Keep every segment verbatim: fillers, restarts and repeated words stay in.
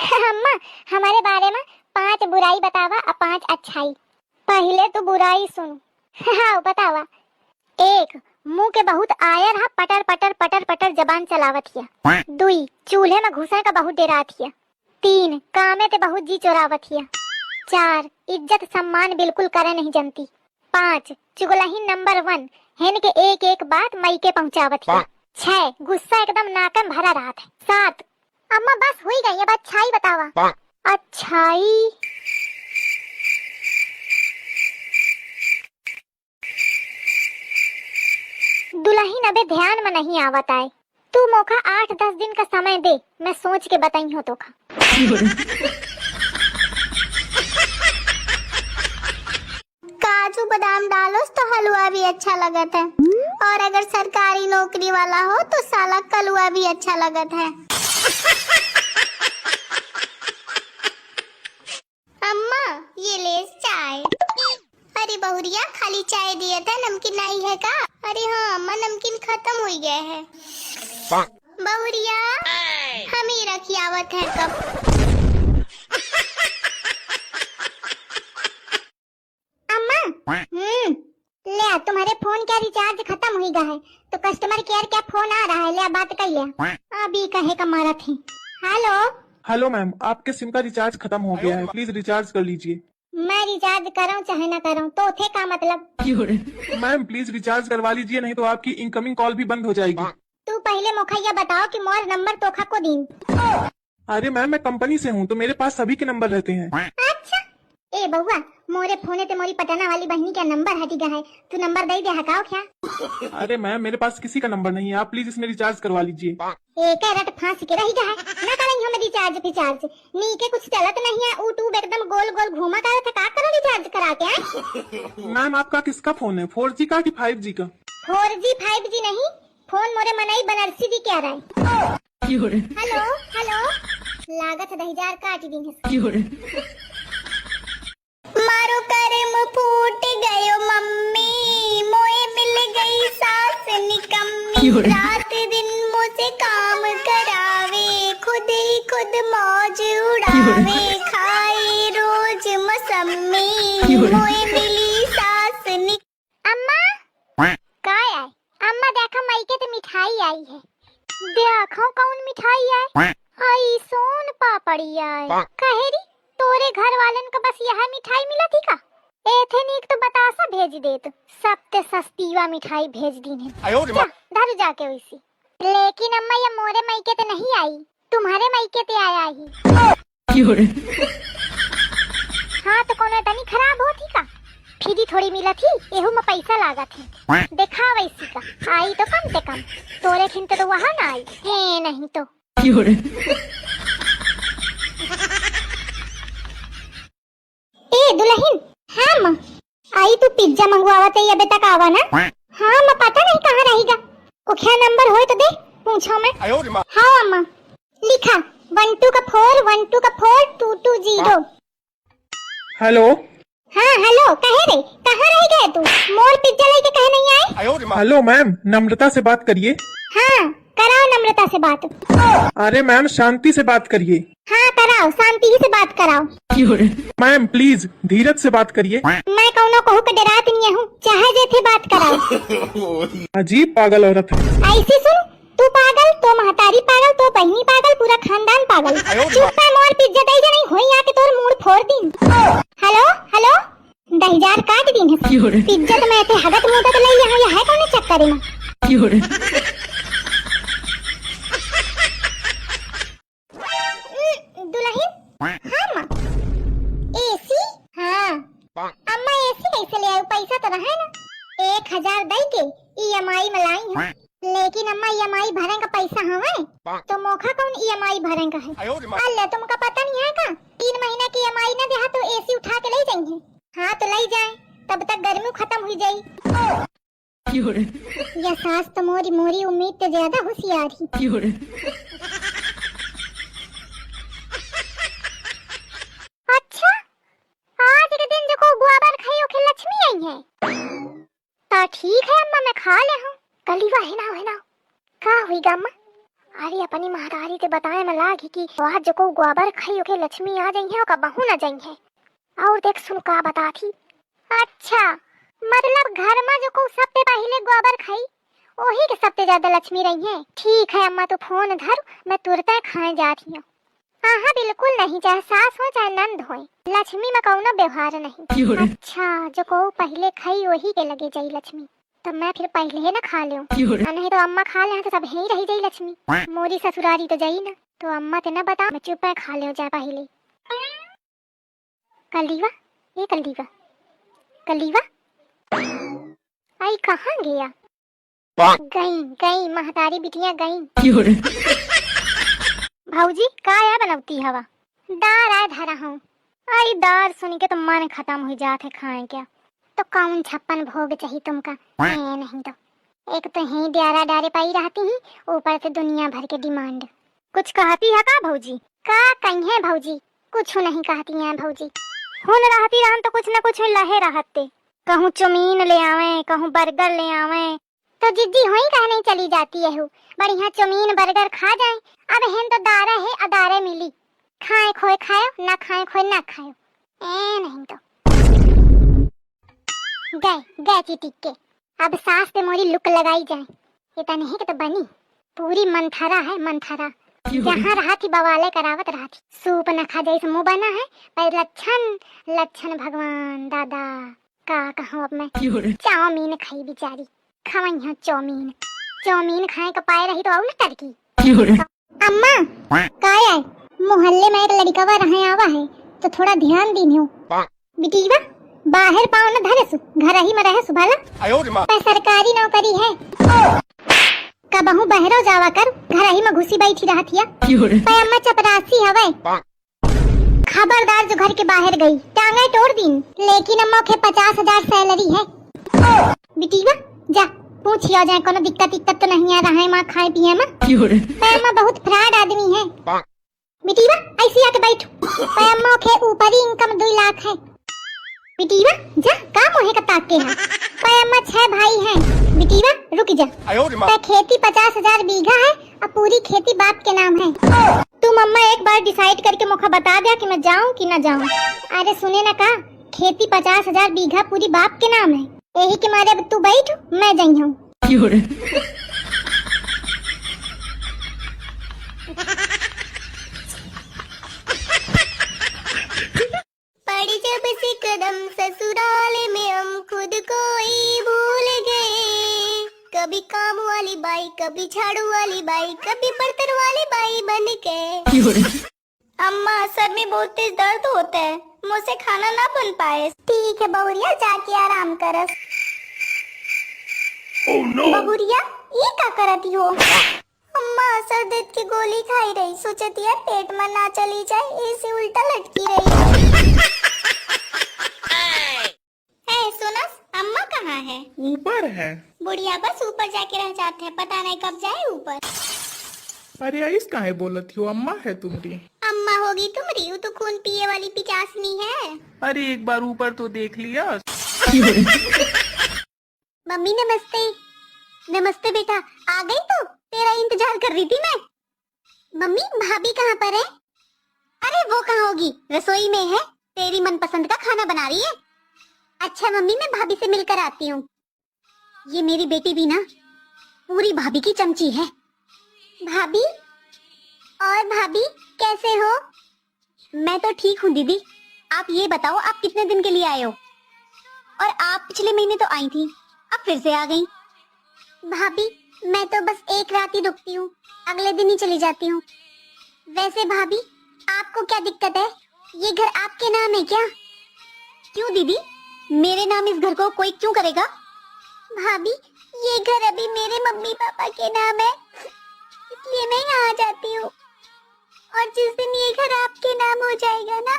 अम्मा, हमरे बारे मा पाँच बुराई बतावा अउ पाँच अच्छाई। पहिले तू बुराई सुन। हाँ, बतावा। एक, मुँह के बहुत आयर ह, पटर पटर पटर पटर जबान चलावत हिया। दुई, चूल्हे मा घुसे का बहुत डेरात हिया। तीन, कामे ते बहुत जी चोरावत हिया। चार, इज्जत सम्मान बिल्कुल करे नहीं जनती। पाँच, चुगलही नंबर वन, हेन के एक एक बात मइके पहुँचावत हिया। छह, गुस्सा एकदम नाकम भरा रहत है। सात, अम्मा बस हुई गई, अब अच्छाई बतावा। अच्छाई। दुलहिन अबे ध्यान में नहीं आवत आए। तू मोखा आठ दस दिन का समय दे, मैं सोच के बताई हो तोखा। काजू बादाम डालोस तो हलवा भी अच्छा लगत है, और अगर सरकारी नौकरी वाला हो तो साला कलुआ भी अच्छा लगत है। अम्मा, ये ले चाय। अरे बहुरिया, खाली चाय दिए थे, नमकीन नहीं है का? अरे हाँ अम्मा, नमकीन खत्म हो गया है। बहुरिया, हम ही रखी आवत है कप। अम्मा, हम्म, ले आ, तुम्हारे फोन का रिचार्ज खत्म हुई गा है, तो कस्टमर केयर का फोन आ रहा है, ले आ, बात कर ले। अभी कहे का मारत है। हेलो। हेलो मैम, आपके सिम का रिचार्ज खत्म हो गया है, प्लीज रिचार्ज कर लीजिए। मैं रिचार्ज करूं चाहे ना करूं, तो थे का मतलब? मैम, प्लीज रिचार्ज करवा लीजिए, नहीं तो आपकी इनकमिंग कॉल भी बंद हो जाएगी। तू पहिले मोखा या बताओ कि मोर नंबर तोखा को दीन। अरे मैम, मैं कंपनी से हूँ, तो मेरे पास सभी के नंबर रहते हैं। अच्छा, ए बउआ, मोरे फोने ते मोरी पटना वाली बहिनी का नंबर हटी गा है, तू नंबर दे दे हकाओ क्या? अरे मैम, मेरे पास किसी का नंबर नहीं है, आप प्लीज इसमें रिचार्ज करवा लीजिए। ए कैरेट फांस के रही गा है, ना करें हम रिचार्ज फिचार्ज, नी के कुछ चलत नहीं है, यूट्यूब एकदम गोल गोल घूमा करत है, का करो रिचार्ज करा के आए? मैम, आपका किसका फोन है, फोर जी का कि फाइव जी का? फोर जी फाइव जी नहीं, फोन मोरे मनई बनारसी जी के आ रहा है। हेलो, हेलो, लागत है दहिजार काट दी है। मारो करम फूट गयो मम्मी, मोए मिल गई सास निकम्मी। रात दिन मुझे काम करावे, खुद ही खुद मौज उड़ावे, खाए रोज मौसम्मी। मोए मिली सास नि- अम्मा, काय आए? अम्मा, देखा, मइके ते मिठाई आई है। देखो, कौन मिठाई आए? आई सोन पापड़ी आए। कहे री, तोरे घर वालन का बस यह मिठाई मिला थी का? एथे नीक तो बतासा भेज देत, सब ते सस्तीवा मिठाई भेज दीन है। आयो रे जा, माँ। धर जाके वैसी। लेकिन अम्मा, ये मोरे मइके ते नहीं आई, तुम्हारे मइके ते आया ही। हाँ, तो कोनो इतनी खराब होत ही का? फ्री थोड़ी मिलत ही, एहू में पैसा लागत है। देखा वैसी का, आई तो कम से कम, तोरे खिन तो वहाँ ना आई। हे नहीं तो। ए दुलहिन, हाँ माँ, आई तू पिज्जा मंगवावत है, अबे तक आवा ना? हाँ माँ, पता नहीं कहाँ रहिगा। ओखिया नंबर होए तो दे, पूछो मैं। हाँ माँ, लिखा, वन टू का फोर, वन टू का four, two two zero. Hello. हाँ हेलो, कहे रे, कहाँ रहिगा तू? मोर पिज्जा लेके कहे नहीं आए? हेलो मैम, नम्रता से बात करिए। हाँ, कराओ नम्रता से बात। अरे मैम, शांति से बात करिए। हाँ, कराओ, शांति ही से बात कराओ। मैम, प्लीज, धीरज से बात करिए। मैं कौनो कहू के डेरात नहीं हूँ, चाहे जे थे बात कराओ। अजीब पागल औरत है। ऐसी सुन, तू पागल, तो महतारी पागल, तो बहिनी पागल, पूरा खानदान पागल। आयो रे माँ। चुप कर, मोर पिज्जा दे जे नहीं होई आके तोर मूड़ फोड़ दीन। हेलो, हेलो, दहिजार काट दीन है। पिज्जा तो मैं थे हगत मुदत ले यहाँ, यहाँ है कौन चक्कर में? उम, दुलहिन? हाँ माँ। एसी? हाँ। अम्मा, एसी कैसे ले आयु? पैसा तो रहे ना। एक हजार दई के ईएमआई में लाई हूँ। लेकिन अम्मा, ईएमआई भरे का पैसा हवे, तो मोखा कौन ईएमआई भरे का है? अल्ले, तुमका पता नहीं है का? तीन महीना की ईएमआई ना देहा तो एसी उठा के ले जाएंगे। हाँ, तो ले जाए, तब तक गर्मी खत्म हुई जाई। या सास तो मोरी, मोरी उम्मीद ते ज्यादा होशियार ही। अच्छा, आज के दिन जो को गोबर खाई ओखे लक्ष्मी आई है। ता ठीक है अम्मा, मैं खा ले हूँ। कलिवा है ना, है ना? का हुई गा अम्मा? अरे अपनी महतारी ते बताए में लागी कि आज जो को गोबर खाई ओके लक्ष्मी आ जइहैं, ओका बहू न जइहैं। और देख सुन का बताथी। अच्छा, मतलब घर मा जो को सबसे पहिले गोबर खाई, ओही के सबसे ज्यादा लक्ष्मी रहिहैं। ठीक है अम्मा, तू फोन धर, मैं तुरते खाए जात हियो। हाँ, हाँ, बिल्कुल नहीं, चाहे सास होय, चाहे नंद होय, लक्ष्मी मा कउनो व्यवहार नहीं। क्यों रे? अच्छा, जो को पहिले खाई, ओही के लगे जाई लक्ष्मी। तो मैं फिर पहिले ना खा लेऊं। क्यों रे? आ, नहीं तो अम्मा खा लेहैं तो सब यहीं रही जाई लक्ष्मी। मोरी ससुरारी तो जाई ना, तो अम्मा ते ना बता, मैं चुप है, खा लेऊं जाए पहिले। कलदीवा, ए कलदीवा, कलदीवा, आई कहाँ गया? गई, गई, महतारी बिटिया गई। क्यों रे? भौजी, का या बनौती हवा? दार आए धरा हूँ। आई दार सुन के तो मन खतम हुई जात है खाए के। तो कौन छप्पन भोग चाही तुमका? ए, नहीं तो। एक तो यहीं डारा डारे पाई रहती ही, ऊपर से दुनिया भर के demand। कुछ कहती है का भौजी? का कहिहैं भौजी? कुछ नहीं कहती हैं भौजी। हुन रहती रहन तो कुछ न कुछ लहे रहते। कहूँ चौमीन ले आवे, कहूँ burger ले आवे। तो जिज्जी होई कहे नहीं चली जाती है हु। बढ़िया चौमीन burger खा जाए। अब हेन तो दारा है, अदारे मिली। खाए खोए खायो, ना खाए खोए ना खायो। ए नहीं तो। गए, गए चिटिक के। अब सास पे मोरी लुक लगाई जाए। ये तो नहीं कि तो बनी। पूरी मंथरा है, मंथरा। जहाँ रहा थी बवाले करावत रहा थी। सूप न खा जैसे मुँह बना है, पर लक्षण, लक्षण भगवान दादा। का कहूँ अब मैं? चाउमीन खाई बिचारी। खवइहाँ चाउमीन। चाउमीन खाए के पाए रही तो आऊ ना टरकी। अम्मा, का है? मोहल्ले में एक लड़िकवा रहे आवा है, तो थोड़ा ध्यान दीन्हियो। बिटिया, बाहर पाँव न धरे सु, घर ही में रहे सु भला। आयो रे माँ। पे सरकारी नौकरी है। कबहू बहरो जावा कर, घर ही में घुसी बैठी रहत हिया। पे अम्मा चपरासी हवे। खबरदार जो घर के बाहर गई, टांगे तोड़ दीन। लेकिन अम्मा के पचास हजार salary है। बिटिया, जा, पूछियो जाए, कोनो दिक्कत इक्कत तो नहीं आ रहा है माँ खाए पिए में? क्यों रे? पे अम्मा बहुत fraud आदमी है। बिटिया, ऐसी आके बैठ। पे अम्मा के ऊपरी income दुई लाख है। बिटिया, जा, का मोहे का ताके है? पे अम्मा छह भाई हैं। बिटिया, रुक जा। आयो रे माँ। पे खेती पचास हजार बीघा है, अब पूरी खेती बाप के नाम है। तू मम्मा एक बार decide करके मोखा बता द्या कि मैं जाऊँ कि ना जाऊँ। अरे सुने ना का, खेती पचास हजार बीघा पूरी बाप के नाम है, यही के मारे अब तू बैठ, मैं जाई हूँ। क्यों रे? पड़ी जब से कदम ससुराल में हम खुद को ही भूल गए। कभी काम वाली बाई, कभी झाड़ू वाली बाई, कभी बर्तन वाली बाई बन के। क्यों रे? अम्मा, सर में बहुत तेज दर्द होता है, मुझसे खाना ना बन पाए। ठीक है बहुरिया, जाके आराम करस। बहुरिया, ये का करती हो? अम्मा, सर दर्द की गोली खाई रही, सोचत हिया पेट में ना चली जाए, ऐसे उल्टा लटकी रही। ए, सुनस, अम्मा कहाँ है? ऊपर है। बुढ़िया बस ऊपर जाके रह जात है, पता नहीं कब जाए ऊपर। अरे, ऐस काहे बोलत हो? अम्मा है तुम्हरी। अम्मा होगी तुम्हरी, वो तो खून पिए वाली पिचासनी है। अरे, एक बार ऊपर तो देख लिया। मम्मी नमस्ते। नमस्ते बेटा, आ गई तू? तेरा इंतजार कर रही थी मैं। मम्मी, भाभी कहाँ पर है? अरे वो कहाँ होगी, रसोई में है, तेरी मनपसंद का खाना बना रही है। अच्छा मम्मी, मैं भाभी से मिलकर आती हूँ। ये मेरी बेटी भी ना पूरी भाभी की चमची है। भाभी, और भाभी कैसे हो? मैं तो ठीक हूँ दीदी, आप ये बताओ आप कितने दिन के लिए आए हो? और आप पिछले महीने तो आई थी, अब फिर से आ गई। भाभी, मैं तो बस एक रात ही रुकती हूँ, अगले दिन ही चली जाती हूँ। वैसे भाभी, आपको क्या दिक्कत है? ये घर आपके नाम है क्या? क्यों दीदी, मेरे नाम इस घर को कोई क्यों करेगा? भाभी, ये घर अभी मेरे मम्मी पापा के नाम है, इसलिए मैं यहाँ आ जाती हूँ। और जिस दिन ये घर आपके नाम हो जाएगा ना,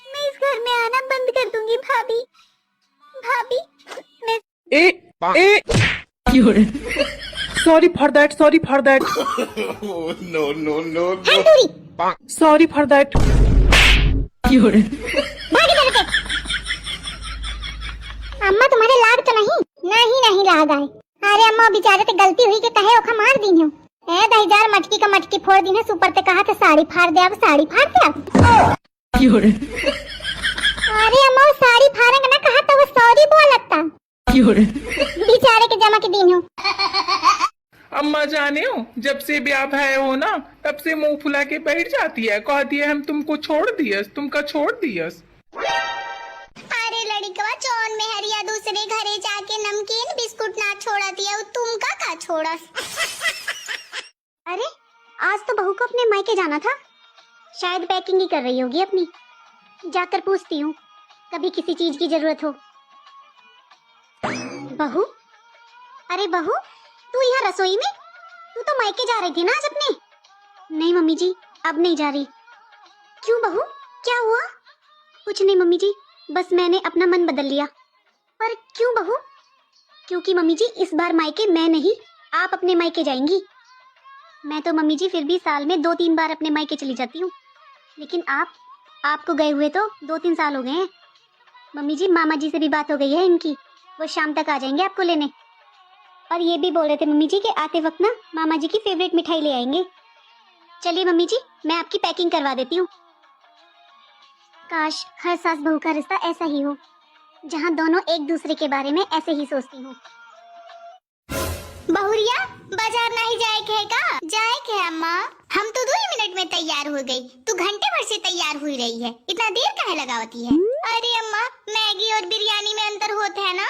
मैं इस घर में आना बंद कर दूंगी भाभी। भाभी, मैं ए, ए, sorry for that, sorry for that। Oh, no, no, no, no। Sorry for that। भाग इधर से। अम्मा, तुम्हारे लाग तो नहीं? नहीं, नहीं लाग आए। अरे अम्मा, बेचारे ते गलती हुई के कहे ओखा मार दीन हो। ए दहिजार, मटकी का मटकी फोड़ दीन्हस, ऊपर ते कहा था साड़ी फाड़ दे, अब साड़ी फाड़ दे अब। अरे अम्मा, वो साड़ी फाड़ेंगे ना कहा था, वो सॉरी बोलत था। बेचारे के जमा के दीन्हो। अम्मा जानेउ, जब से ब्याह भय हो ना, तब से मुंह फुला के बैठ जाती है, कहती है हम तुमको छोड़ दियस, तुमका छोड़ दियस। अरे लड़िकवा, जौन मेहरिया दूसरे घरे जाके नमकीन बिस्कुट ना छोड़त है, उ तुमका का छोड़स? अरे, आज तो बहू को अपने मायके जाना था, शायद packing ही कर रही होगी अपनी। जाकर पूछती हूँ, कभी किसी चीज की जरूरत हो। बहू, अरे बहू, तू यहाँ रसोई में? तू तो मायके जा रही थी ना आज अपने। नहीं मम्मी जी, अब नहीं जा रही। क्यों बहू, क्या हुआ? कुछ नहीं मम्मी जी, बस मैंने अपना मन बदल लिया। पर क्यों बहू? क्योंकि मम्मी जी, इस बार मायके मैं नहीं, आप अपने मायके जाएंगी। मैं तो मम्मी जी फिर भी साल में दो तीन बार अपने मायके चली जाती हूँ, लेकिन आप, आपको गए हुए तो दो तीन साल हो गए हैं। मम्मी जी, मामा जी से भी बात हो गई है इनकी, वो शाम तक आ जाएंगे आपको लेने। और ये भी बोल रहे थे मम्मी जी कि आते वक्त ना मामा जी की favourite मिठाई ले आएंगे। चलिए मम्मी जी, मैं आपकी packing करवा देती हूँ। काश, हर सास बहू का रिश्ता ऐसा ही हो, जहाँ दोनों एक दूसरे के बारे में ऐसे ही सोचती हो। बहुरिया, बाजार नहीं जाए के है का? जाए के है अम्मा। हम तो दो ही मिनट में तैयार हो गई, तू घंटे भर से तैयार हुई रही है, इतना देर काहे लगावती है? अरे अम्मा, मैगी और बिरयानी में अंतर होत है ना।